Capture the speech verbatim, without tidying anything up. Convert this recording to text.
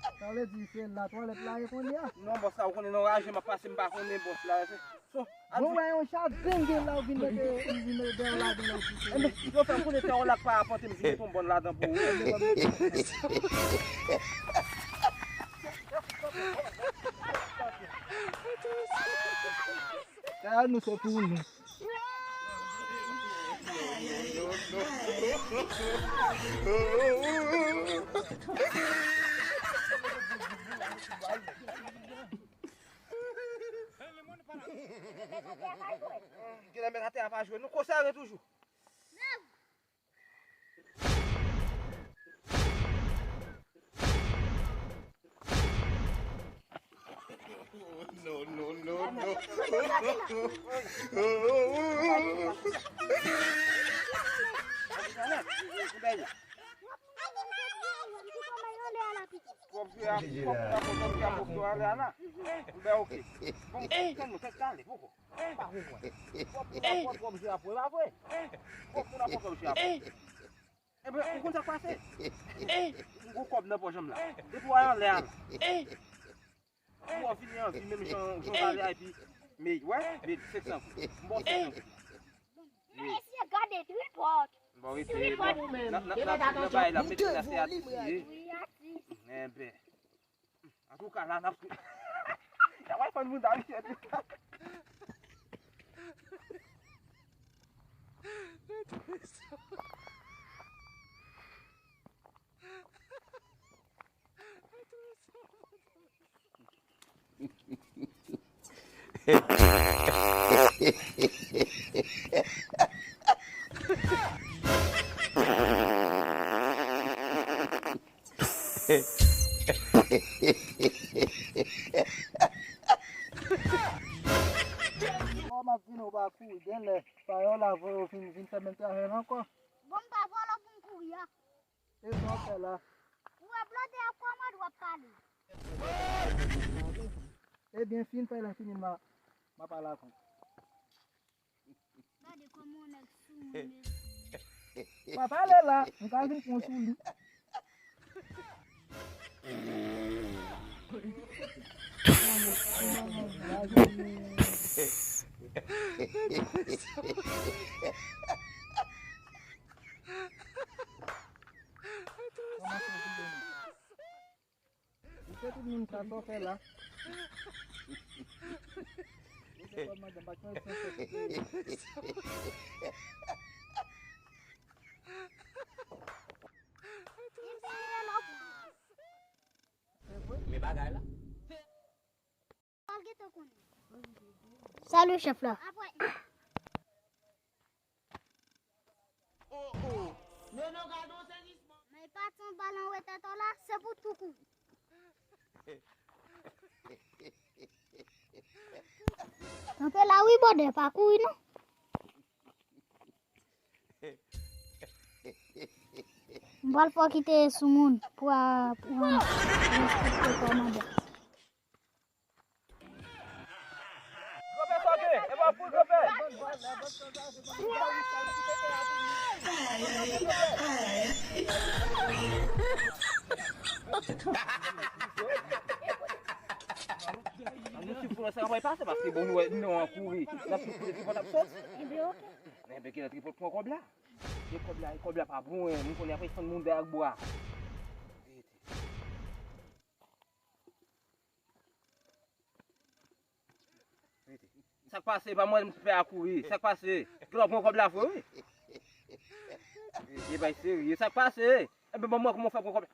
Sa vle di se la twalèt la ye kounye a? Non, bòs la, ou konnen nan raje m ap pase, m pa konnen bòs la. Se, so, bon, wè yon jaden gen la, ou vin mete, ou vin mete dèyè w ladan la, ou di se. Enben, yo fè m konnen tè w la k pa apante, m vin mete yon bòn ladan pou ou. Sa nou se pou nou. Genlè mèt atè a pa jwe. Nou konsève toujou. No, no, no, no. Twòp jwe a, twòp jwe a, twòp jwe a, twòp jwe a, ale a la. Bon, tèt nou, tèt kale, poko. Pa konprann. Twòp moun ap pran twòp jwe a pou, e pa vre? Twòp moun ap pran twòp jwe a pou. Enben, ou konn sa k pase? M gon kòb nan pòch an m la. Depi w al anlè a la. Ou wè w vini anvi menm jan, jan w pale a epi, men, wè, men senk san goud. M ba w senk san goud. Mesye, gade tripòt. Bon, rete, bon, nan, nan, nan, nan bagay la, mete la, se atis li ye. Wi, atis. Enben. Antouka, la, n ap, y ap al fann moun ta, mesye. Kòman m ap vin ou pa kouri, genlè payòl la voye w vin, vin fè menm travay la ankò. Bon, m pa vòlò pou m kouri a. E sa w fè la? Ou wè blòdè a kòman w ap pale? Ebyen, fin fè la fini, m a, m a pale avè w. Gade kòman yon nèg sou moun mesye. Pa pale la, m ka vin pran sou li. Ou se tout moun sa, sa w fè la? Ou se kòmandan, pa t konn san fè. Men bagay la. Salut, chèf la. Men pati yon bal anwo tèt ou la, se pou tou kou. Kanpe la wi, bòdè, pa kouri non. M pral fè w kite sou moun pou a, pou a respekte kòmandan. Granpè, sa w gen? E pa pou granpè. An nou swiv konnen sa k ap pase, paske bon, nou wè, nou an kouri. N ap swiv kote tripòt ap sòti. Enben, oke. Enben, gen tripòt pran kòb la. Gen kòb la, kòb la pa bon, en. Nou konnen apre fann moun dèyè ak bwa. Sa k pase, pa mwen m fè a kouri. Sa k pase? Gen lè w pran kòb la vre, wi. E bay serye, sa k pase? Enben, ban mwen kòman w fè pran kòb la.